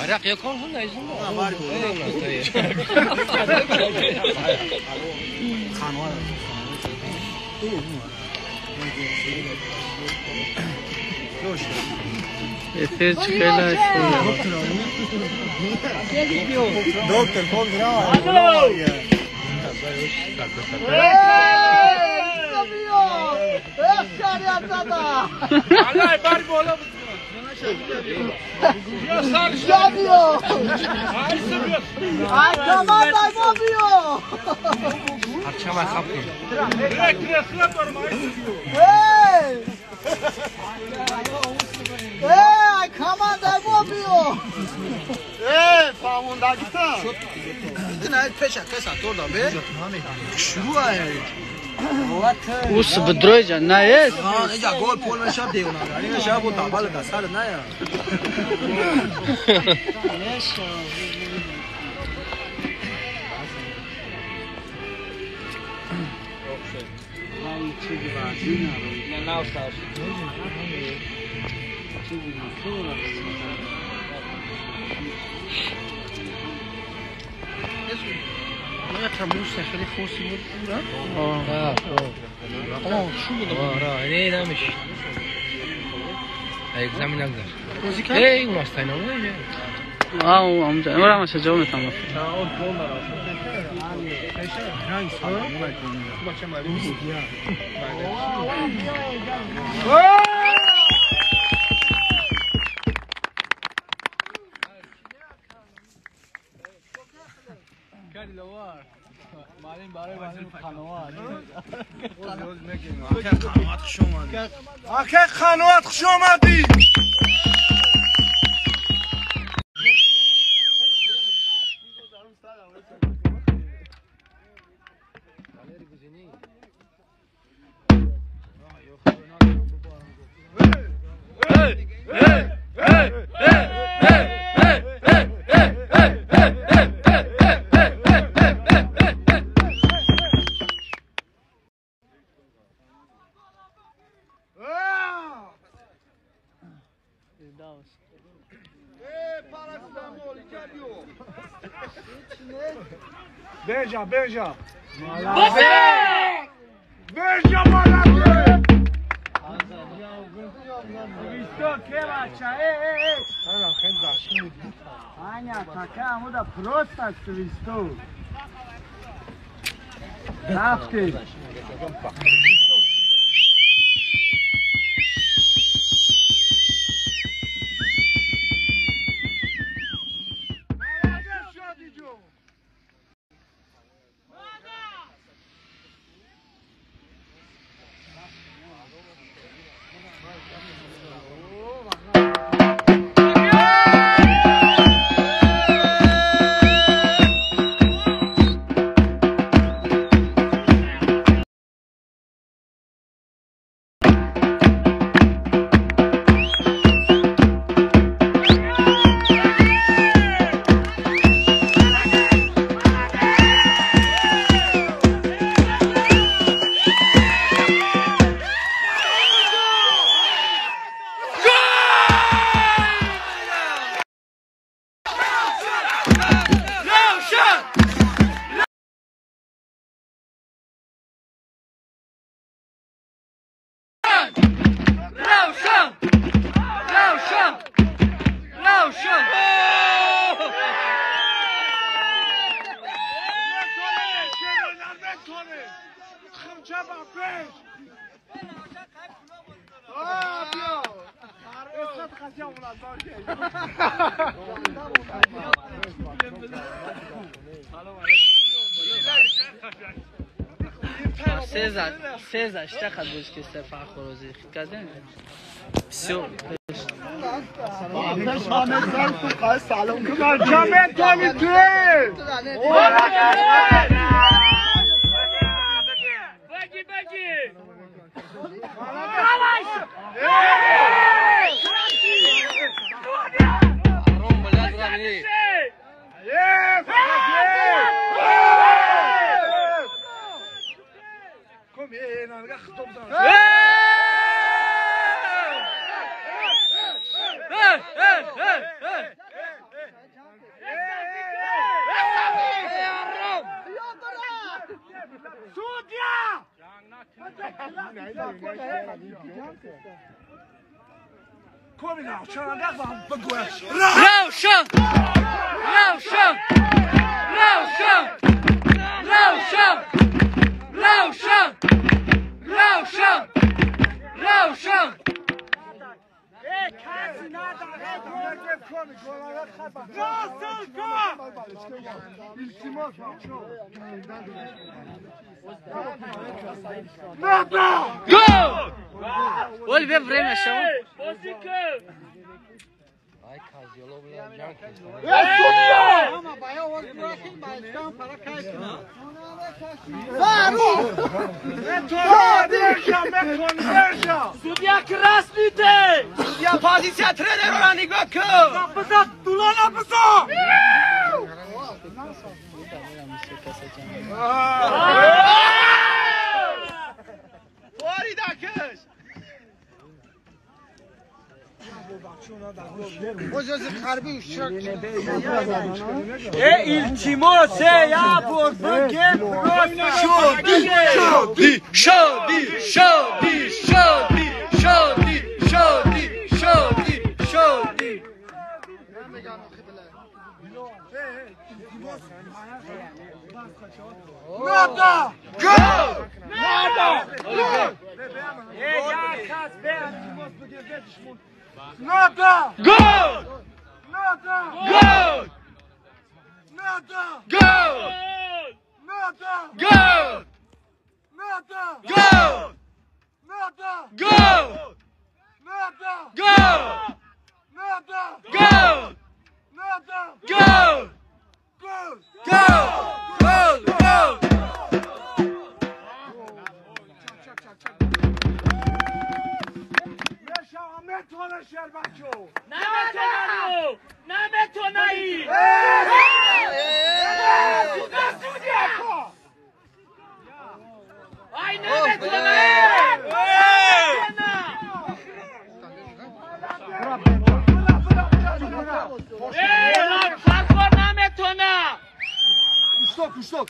Arak yakon da izin var. Doktor, pozdrav. Ус бдройжа на есть. Beija, beija! Você! Beija, maravilha! Аня, такая муда просто свисток. Рафты. Сеза, что будешь кисти фахрозы? Казен? Все. Равшан! Равшан! Равшан! Равшан! Равшан! Равшан! Равшан! Go! Oliver время шо? Судья красный ты! Судья позиция тренера нигоҳ кун! Илтимос, я бурбуге просто Шоди, шоди, шоди, шоди, шоди, шоди, шоди, шоди. Nada! Go! Nada! Nada! Go! Nada! Go! Nada! Go! Nada! Go! Nada! Go! Nada! Go! Nada! Go! Nada! Go! Nada! Go! Gol! Go! Goal! Goal! Uştok.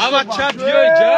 Ама чат ёй ҷа.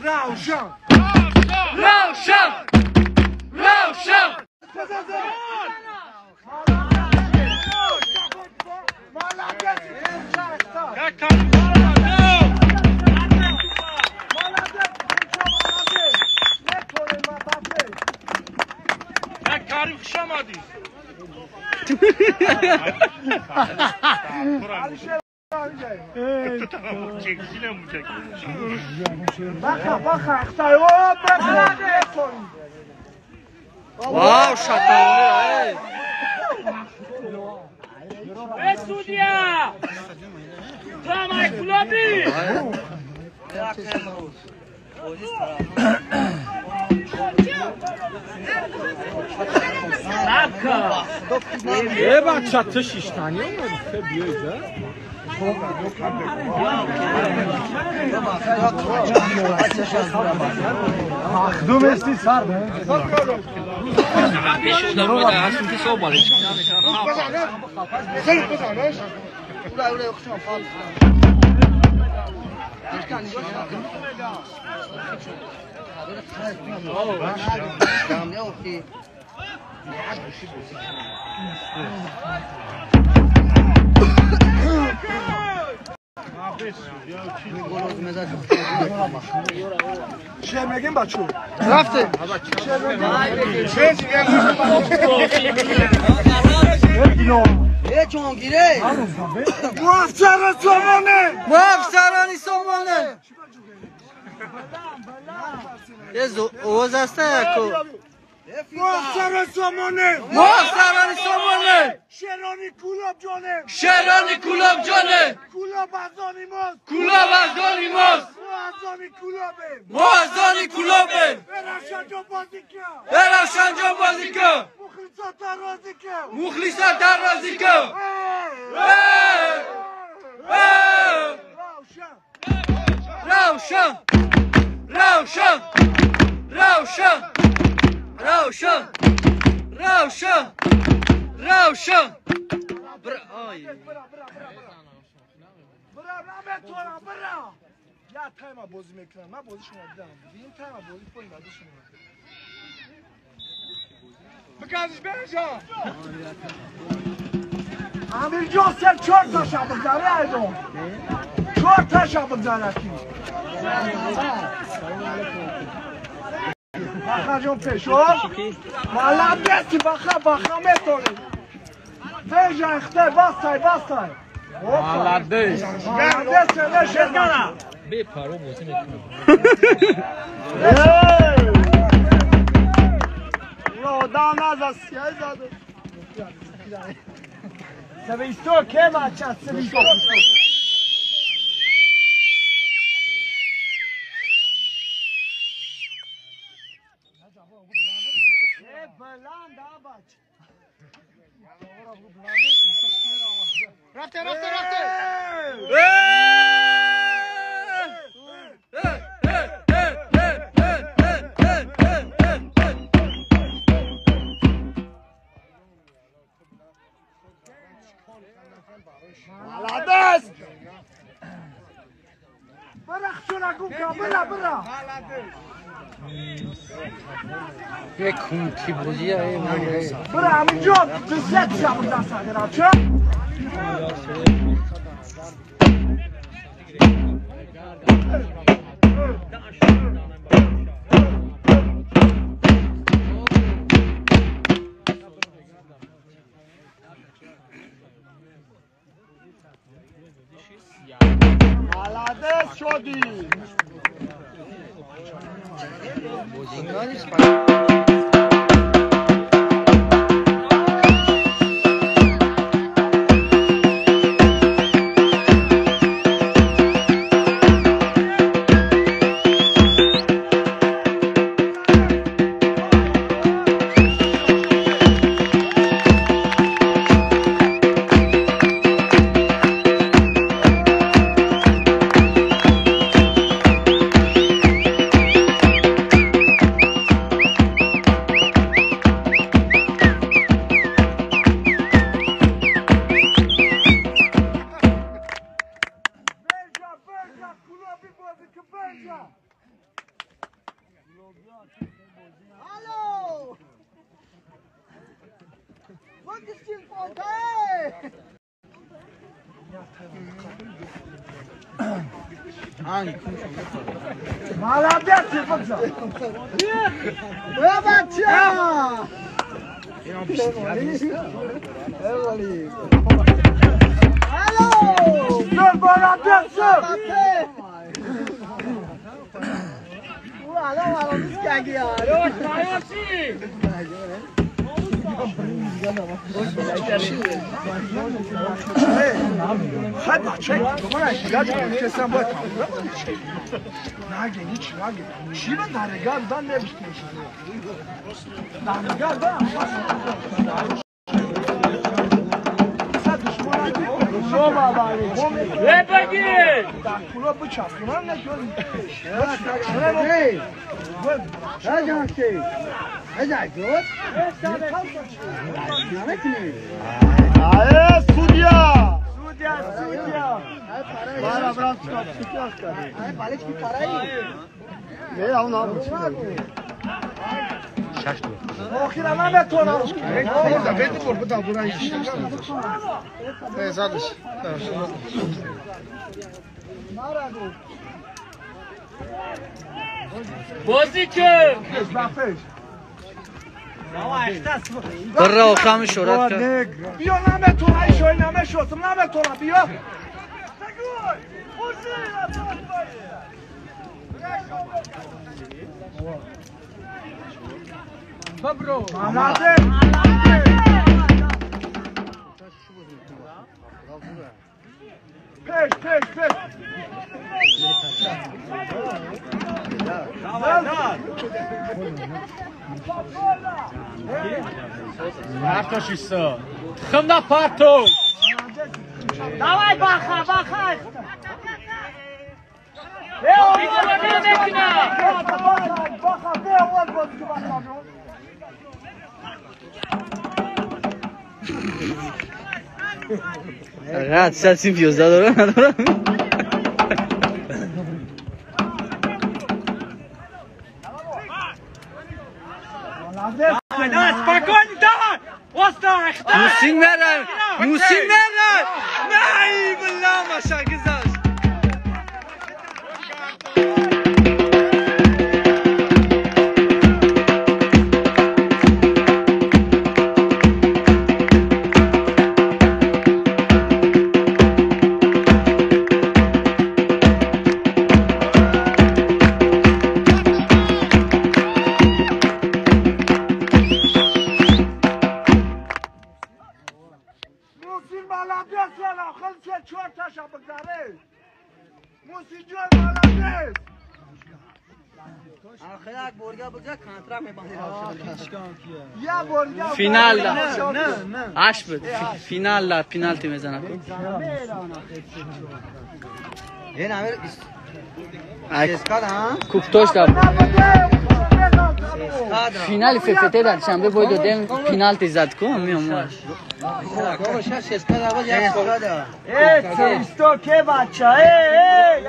Равшан! Равшан! Равшан! Вау, шатаули, эй! Судья! Тамай кулаби! Э бача ту шиштани омад биёй да. Шермегин бачу. Рафте. Муафсарони Сомоне. Муафсарони Сомоне. Шерони Кулоб ҷоне. Шерони Кулоб ҷоне. Кулоб аз они мост. Кулоб аз они мост. Мо аз они Кулобем. Мо аз они Кулобем. Беравшанҷон бозӣ кун. Беравшанҷон бозӣ кун. Мухлисота розӣ кун. Мухлисота розӣ кун. Равшан. Равшан. Равшан. Равшан. Равшан. Равшан. Бра, наметонам, бра. Я тайма бозӣ мекунам. Ман бозишонро дидам. Ин тайма бозӣ поин бозишонро. Биканиш берҷон. Амирҷон сер чор та шаб бигзаре айдон. Чор та шаб бигзара ки. Баха ҷон пешо. Молодец, баха, баха метонӣ. Бежа ихте, бастай, бастай. Молодец. Молодец, шергана. Бепаро бозӣ мекунам. Одам назад, сияй зад. Свисток, ке бача, свисток. Рафте, рафте, рафте. Молодец! Бра, гумка, бра, бра. Кунки бозия. Бра, Амирҷон, бисет шаб дастагира, ча? Молодец, шоди. Алло! Выпустил фонтан! Молодец, бача. Бача! بازی که برا خام شورت کرد. بیا نمیتونم ایشوی نمیشوتم نمیتونم بیا. پیش پیش پیش. Партош исто. Тхм на партош. Давай баха, баха. رد شد سیم 11 داره ندارم. موسین نرم موسین نرم نه ای بالله مشاگزاش. فینال اش بود فینال پینالتی میزنه. کوپتوش داد فینال ففته در شنبه باید دادیم پینالتی زد کو میام. ای سیستو که بچه ای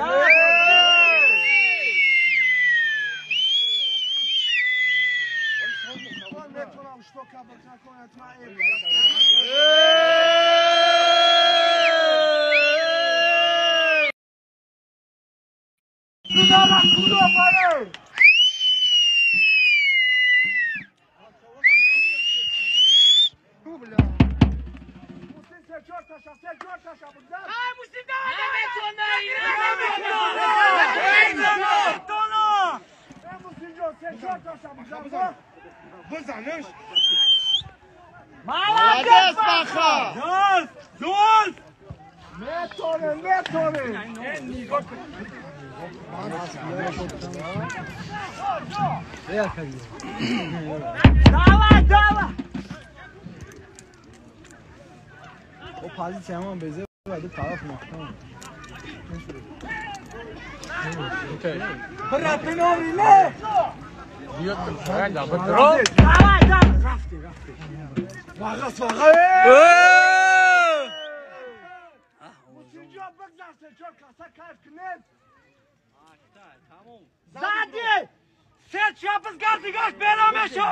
زدی سه چاپس گردیگاش برامه شو.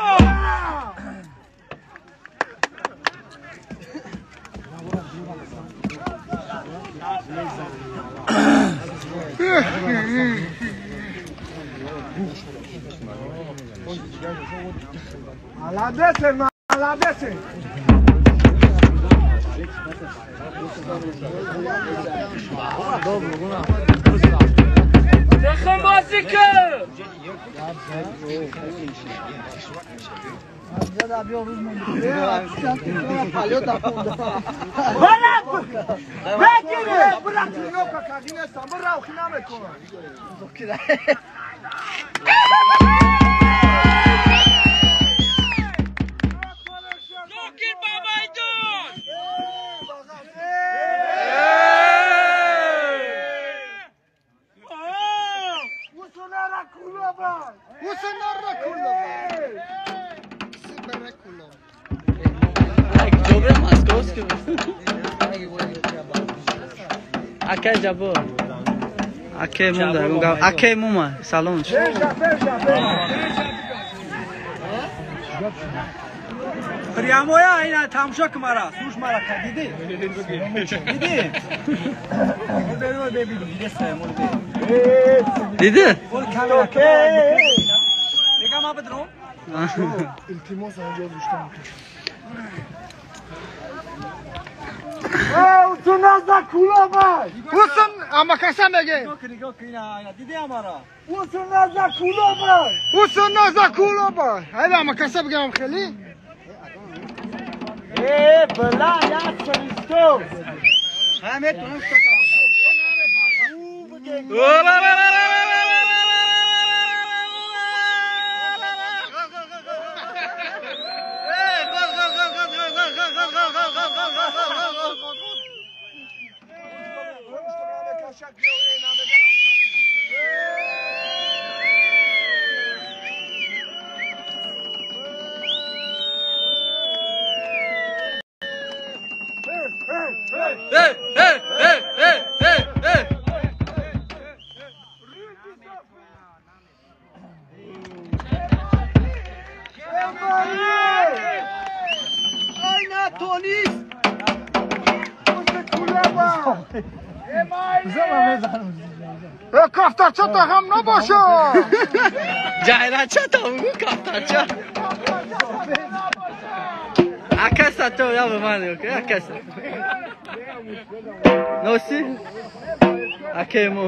Молодец, молодец. Тихо базика! Аке Ҷаббор, аке мунда, аке мума, салом. Прямоя ина тамошо ки мара, слуш мара ка диди? Диди? Диди? Мегам ма бидром? Илтимос анҷо гӯштам. Усун амакаса меге. Усун наза кулоба. Усун наза кулоба. Айда амакаса бигам хели. Э, бла я свисток. Кафтача та ҳам набошад. Ҷайрача та угу кафтача. Акаса то я ба ман акаса. Носи? Аке мо.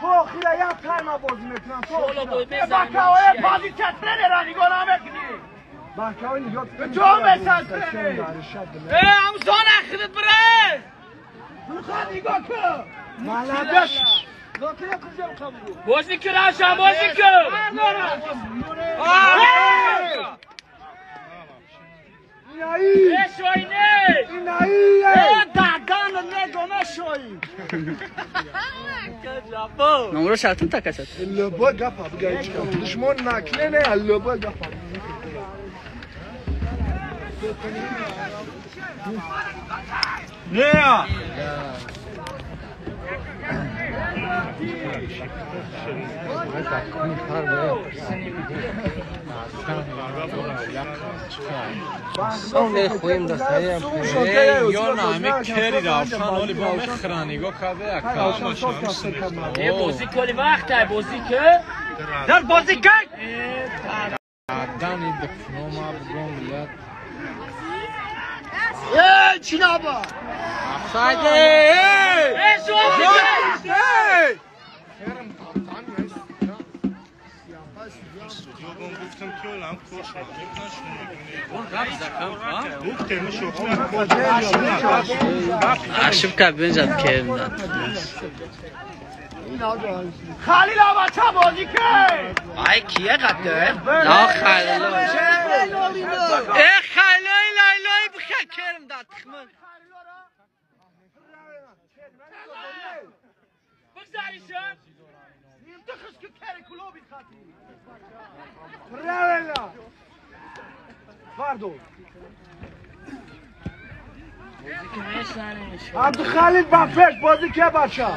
То охира як тайма бозӣ мекунам. То бакаои позитсия тренера нигоҳ намекунӣ. Бакаои нигоҳ. То месан тренер. Э, ҳамзон ахират бира. Духан нигоҳ кун. Молодец. Бозӣ кун, Равшан, бозӣ кун. Инаи. Э, шоине. Инаи. Э, дадан негоме шои. Номро шартун такашад. Любой гапа бигай чикам. Душмон накнене, любой гапа. Не. بازی کلی وقت های بازی که در بازی کن. ای چینابا. ای شما Ошибка бинжад керм дад. خلیل آقا چه بازی کرد؟ ای کیه قدر؟ نه خلیل. ای خلیل لایلای بخه کرم داد. بگذاریشم. Правильно. Варду. Абдухалид ба пеш бозӣ ке бача.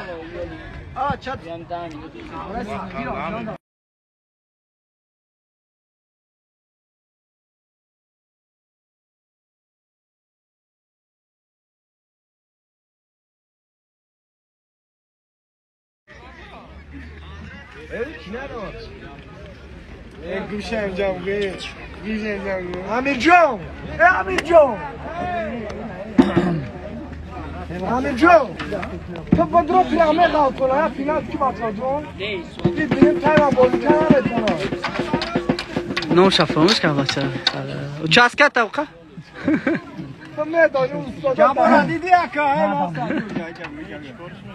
Амирҷон, э Амирҷон, Амирҷон, ту бодро пряме ғалт кун, я финал ки бачаҷон? Дидем тайма бозӣ карда. Номша фаромӯш кард бача. Участка табқа? Ту медонӣ устод. Гапора дидӣ ака?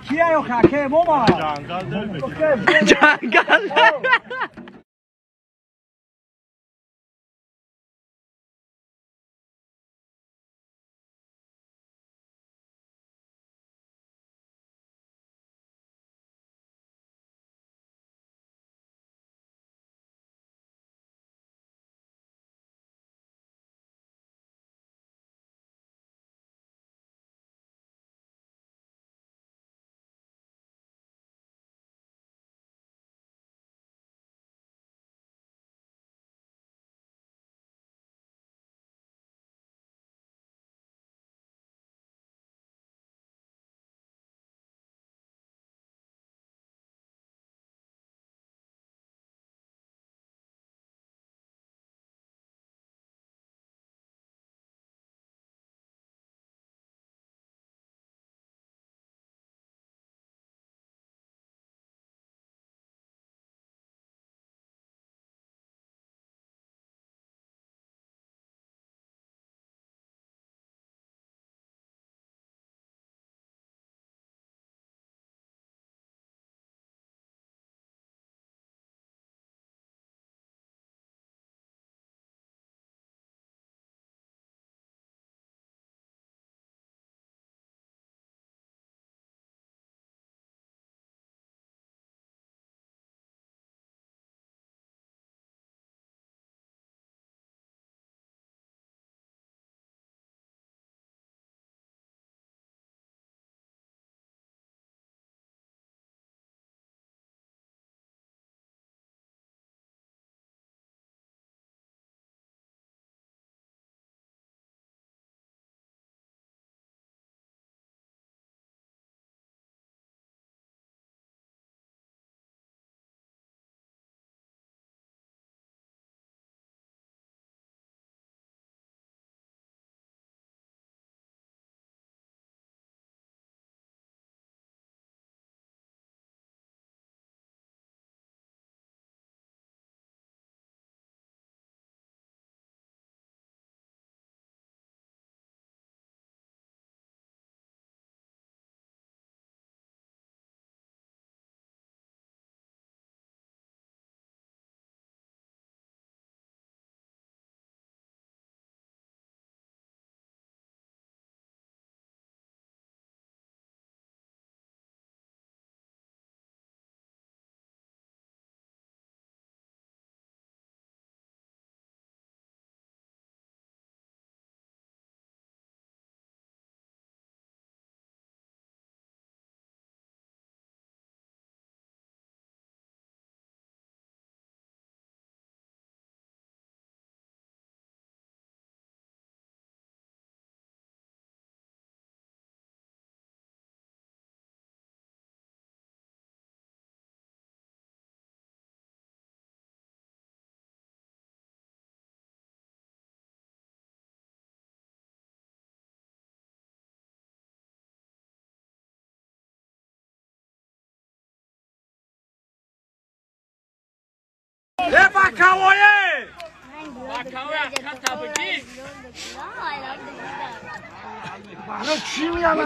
Кия ё хаке бома? Ҷангал. Э бакавое! Бакавое хата бигӣ. Бара чӣ меяна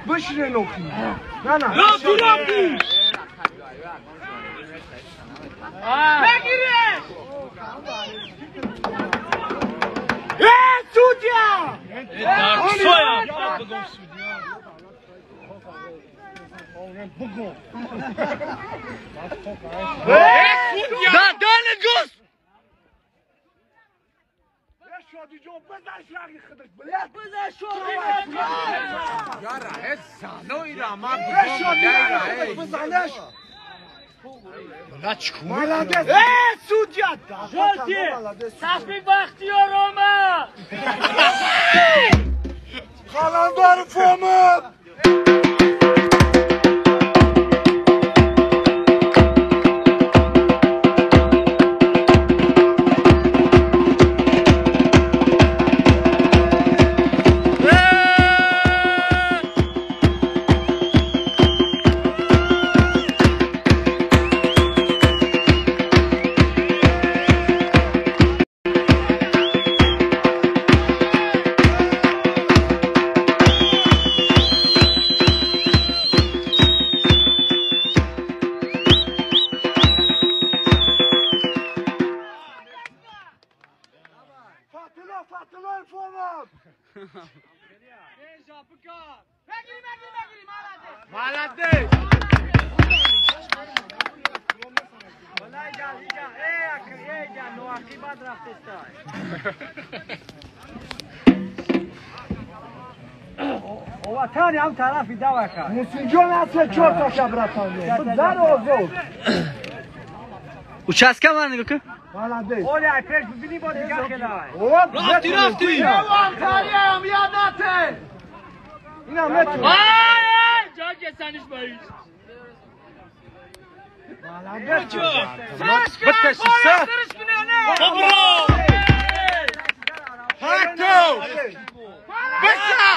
бишире нохи. На на. Рафти рафти. Бегиреш! Э судья! Да, дали гус! Э, судья! Сафи Бахтиёр омад! Қаландаров омад! Молодец! Участка ман нигоҳ кун. Молодец. Оля, пеш бибини бо дигар хелай. Рафти рафти! Инам метавонад. Ай, ҷой кесаниш боиш. Молодец. Бикаши, са! Бобро! Ҳатто! Биса!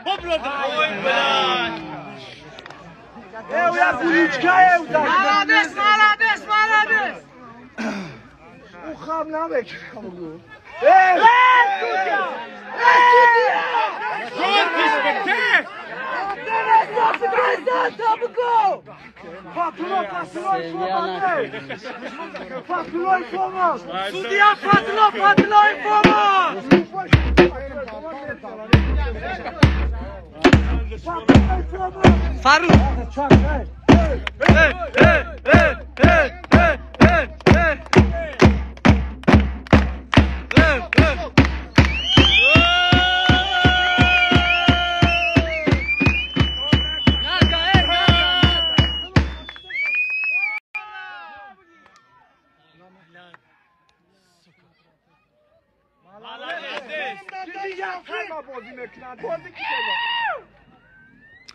Бобро! Ой, блядь! Э, уя гуличка е удар. Молодец, молодец, молодец! У хам намекунам. Э, судья! Э, судья! Жор Фатуло, Фатуло, Фатуло, Фатуло, Судья Фатло, Фатло и помощь! Фарух! Э, э, э, э, э, э, э. Э, э.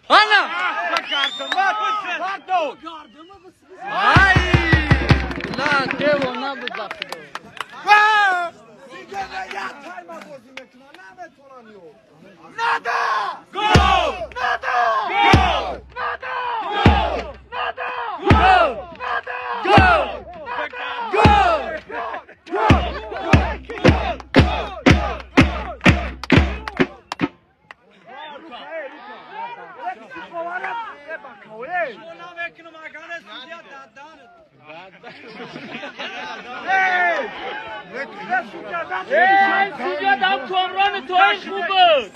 Ана! Ай! Ла, дево набуд бахти. Нада! Гол! Нада! Гол! Нада! Гол! Нада! Гол! Нада! Гол! Гол! Эй, судья дам Комрон то ин хуб буд.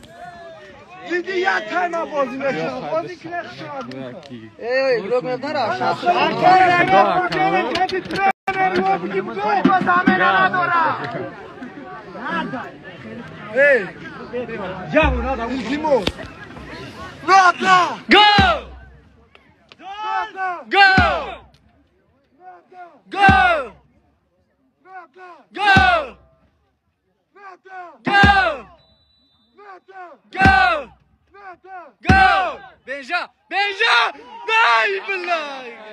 Диди як тайма бозӣ мекунам. Бозӣ кунем. Эй, игрок надара. Эй! Nada! Гол! Nada! Гол! Nada! Гол! Nada! Гол! Nada! Гол! Nada! Гол! Nada! Гол! Бенжа! Бенжа! Дай, блядь!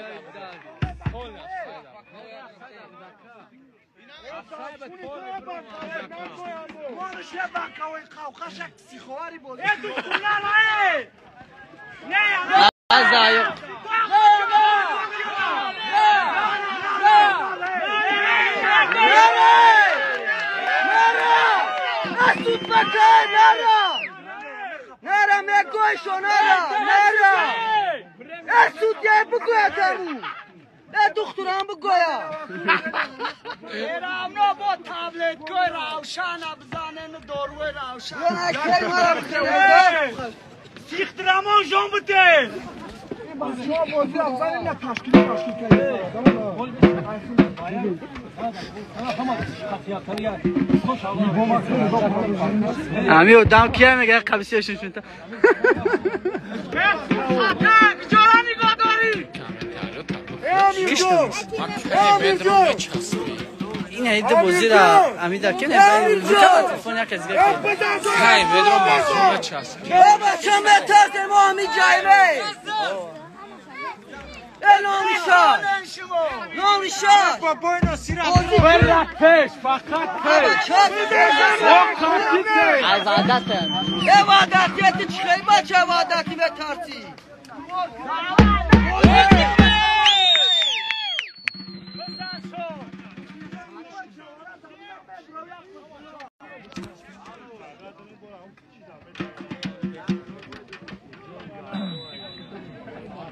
نرا میگویشو نرا نرا اسود بگویا ترو ای دخترم بگویا ایرامنا با تابلت کوی روشن بزنن داروی روشن سیخترمان جان بده شما بازی افزار نه تشکیل تشکیل امی одам кия мега қабисияшон шунта کجا نگاه داری این هیده بازی را امی در کنه تلفن یک از خیلی بدرم مفهوم چسب بچه بترسیم ما همی جایمه نامیشاد نامیشاد برک پیش فقط پیش از عادتم ای وعدتی چی خیلی بچه وعدتی بترسی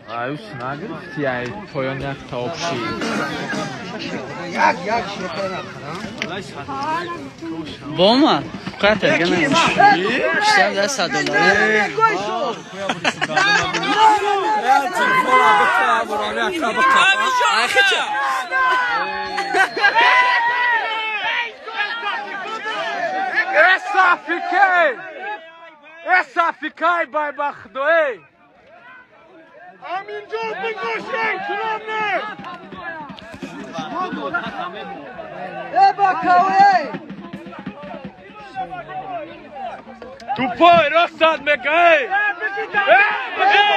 Аюс нагирифти ай поён як таобши. Як як шекера. Бома, қата гана. Штам да 100 доллар. Essa fiquei! Essa fiquei, vai بخدوی! همینجا بگوشی کلام نه ای بکاوی تو پای راستت میگه ای بکاوی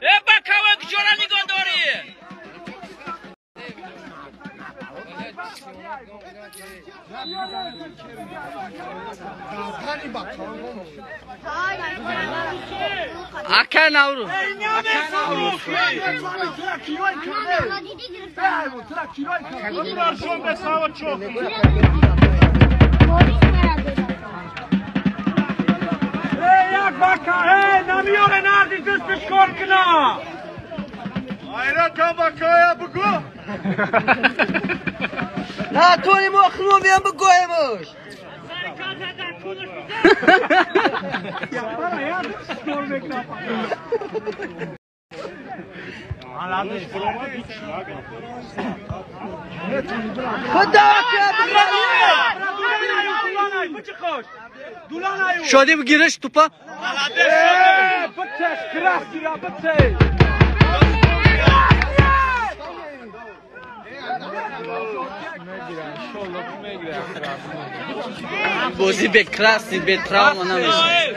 ای بکاوی کجا را نگاه داری Ака Наврӯз. نمیاره نردی دستش کار کنه غیرت بکایا بگو نه توی مخلوم بیام بگویمش خدا شادی بگیرش توپا بتش کراسی را بتش بازی به کراسی به تراما نمیشه.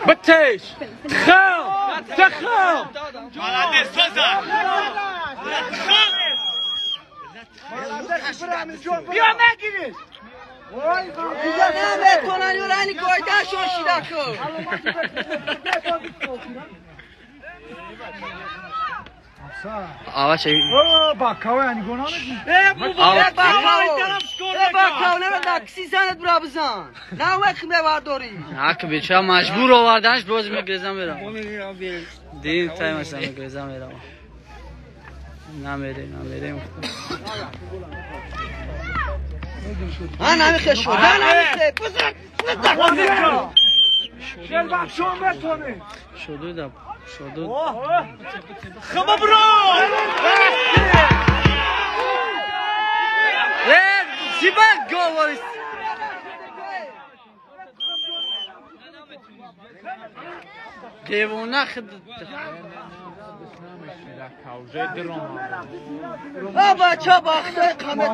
بتش تخل تخل بیا نگیرش نمیتونن یورانی گایده شاشیده کن آواز نه بیچاره مجبور آوردنش باز میگریزم میرم دیم تایم اصلا میگریزم میرم Намерем, намерем. Шуду шуду. Хабабро! Зиба говорит. Девона хд. Бача бахтой қамет.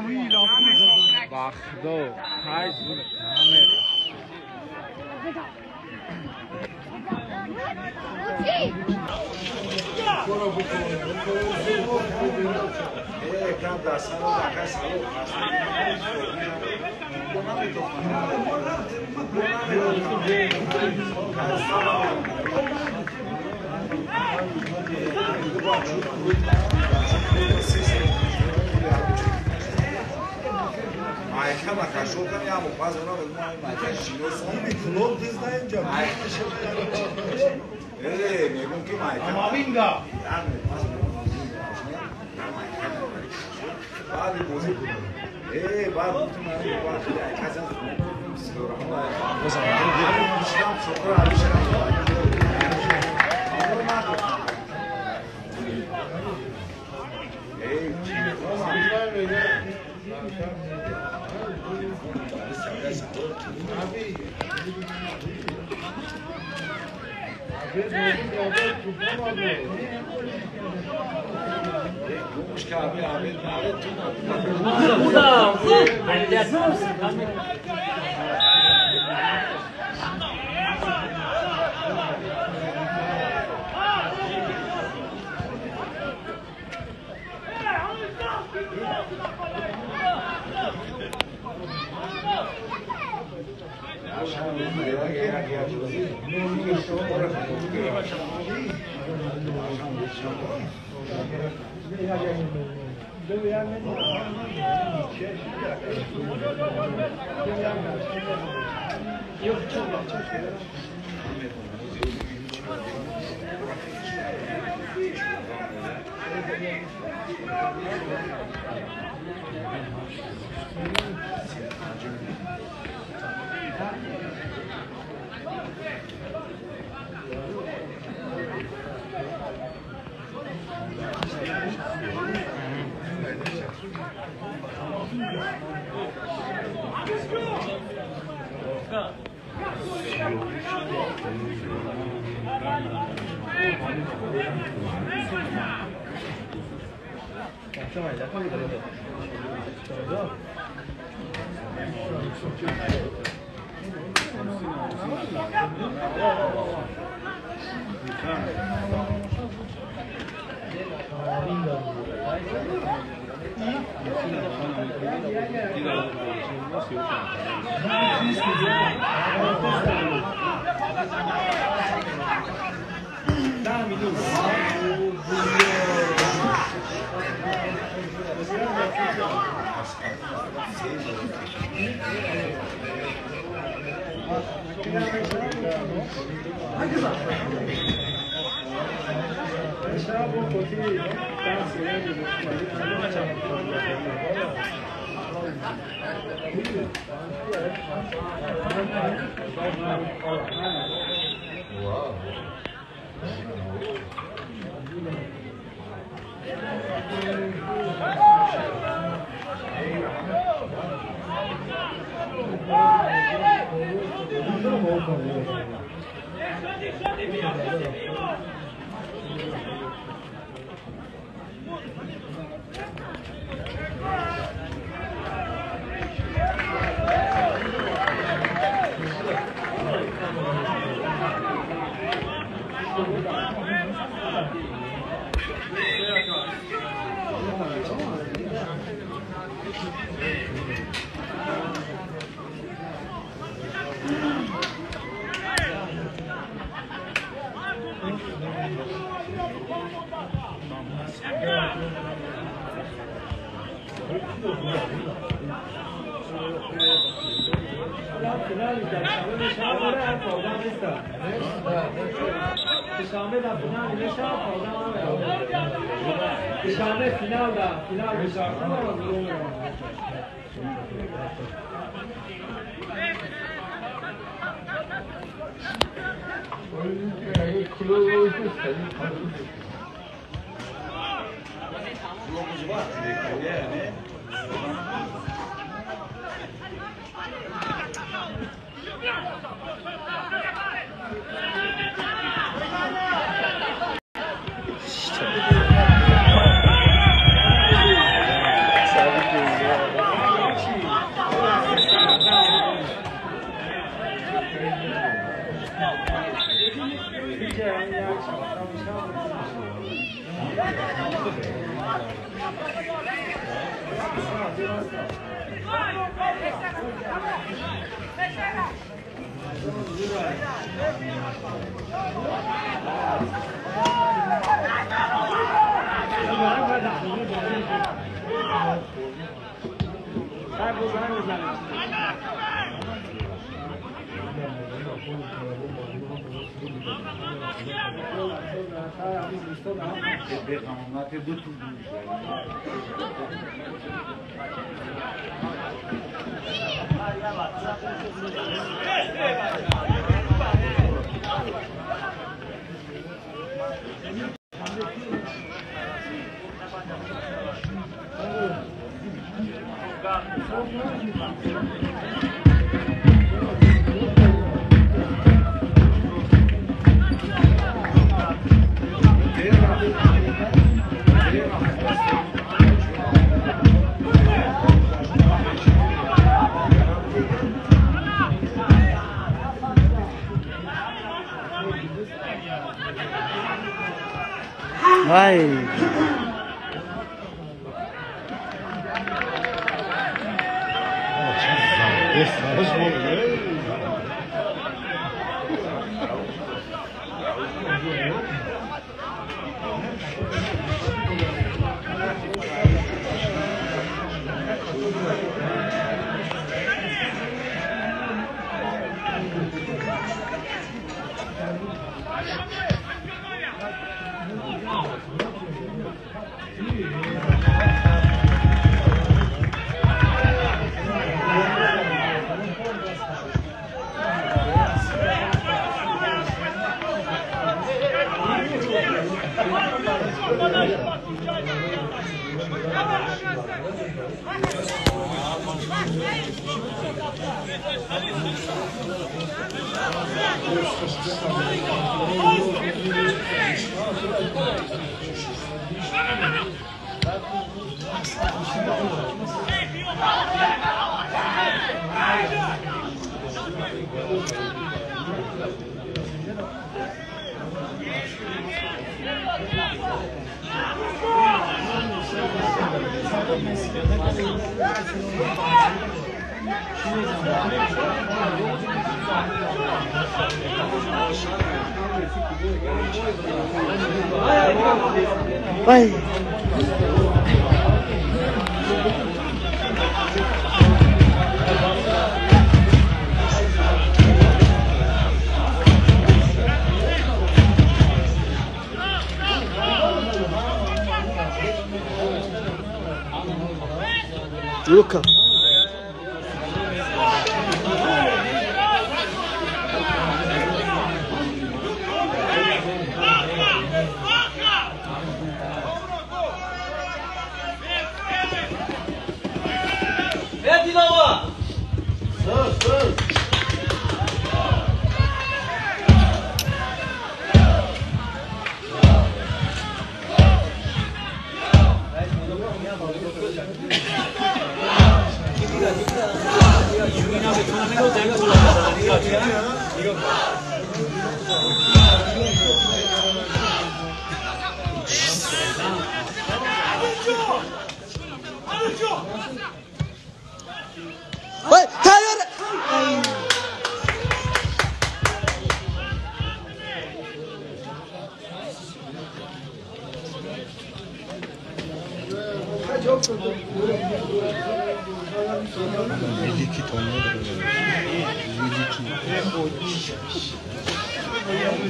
Бахдо, ҳай зур намера. Душанбе дар финал мешавад, одам намеравад. Душанбе финал дар финал мешавад, ҳамаро зур меравад. Vai. Vai. Luca. Yeah.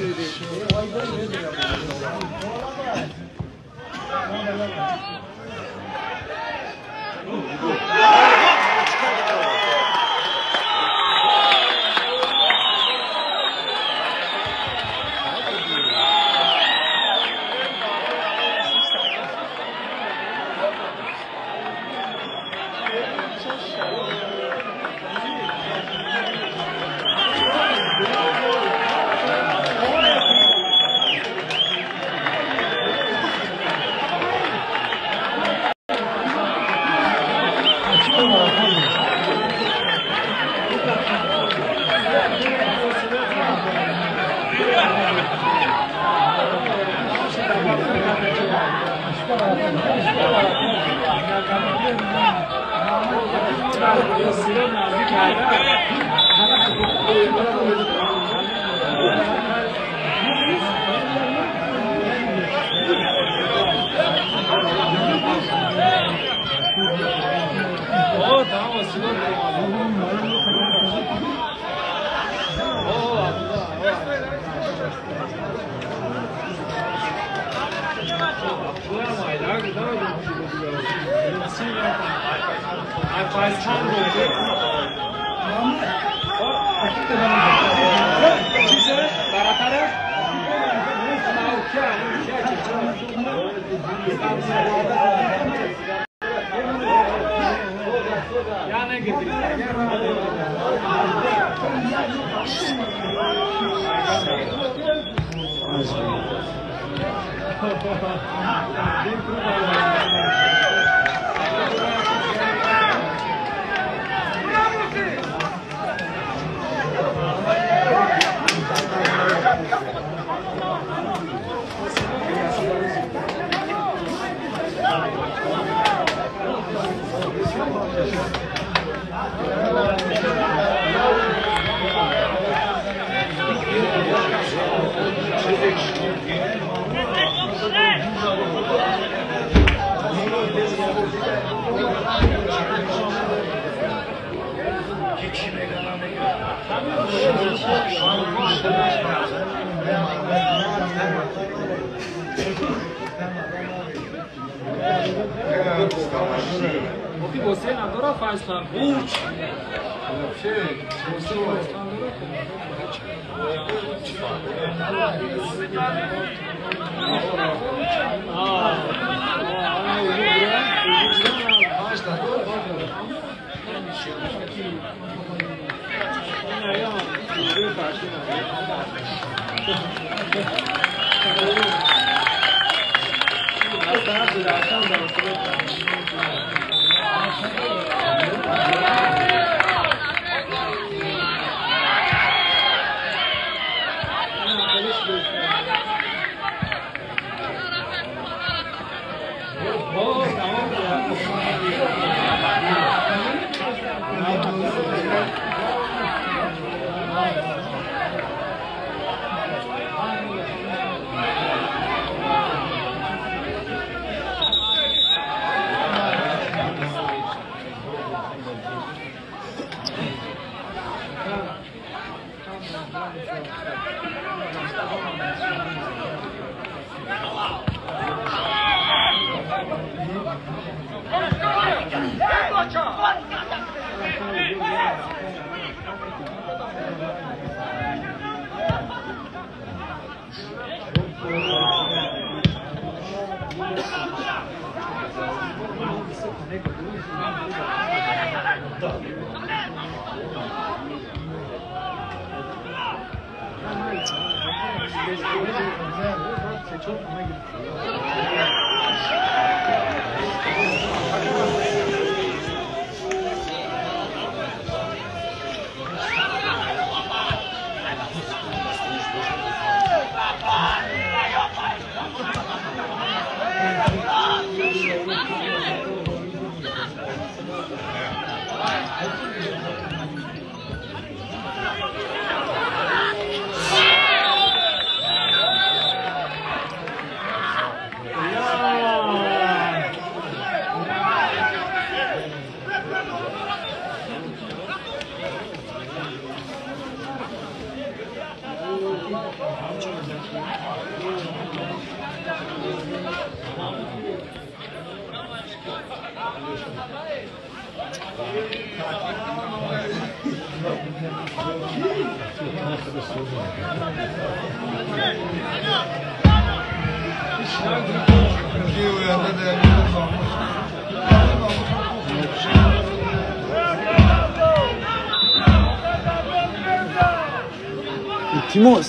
Илтимос.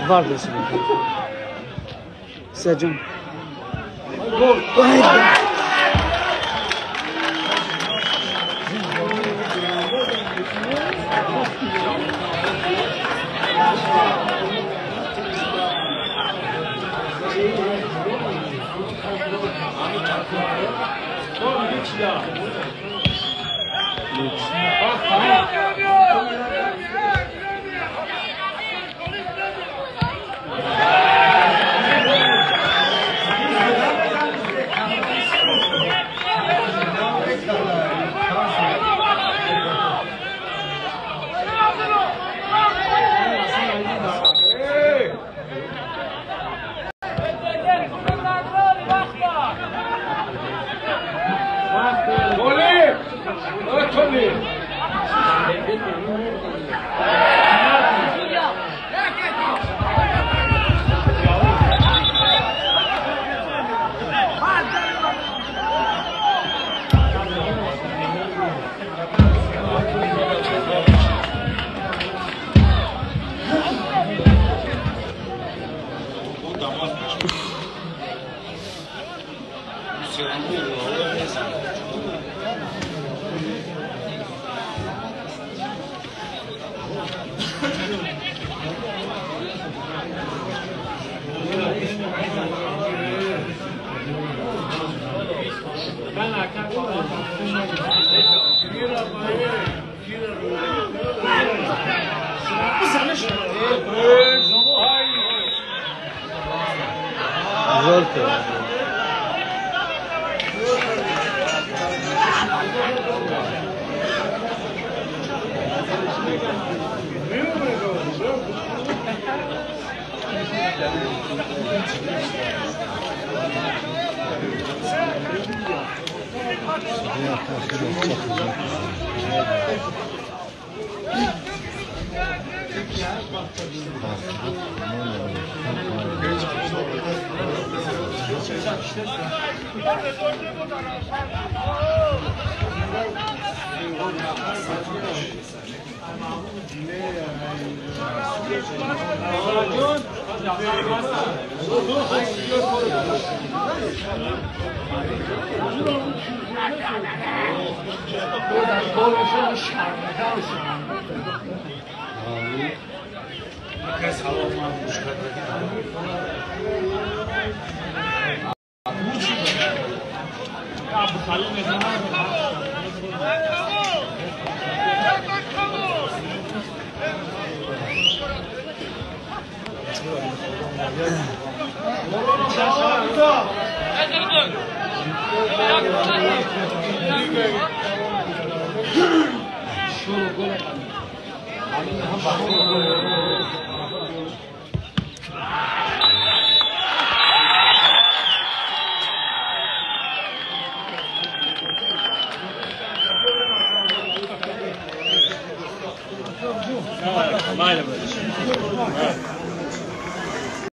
Вардос. Саҷон.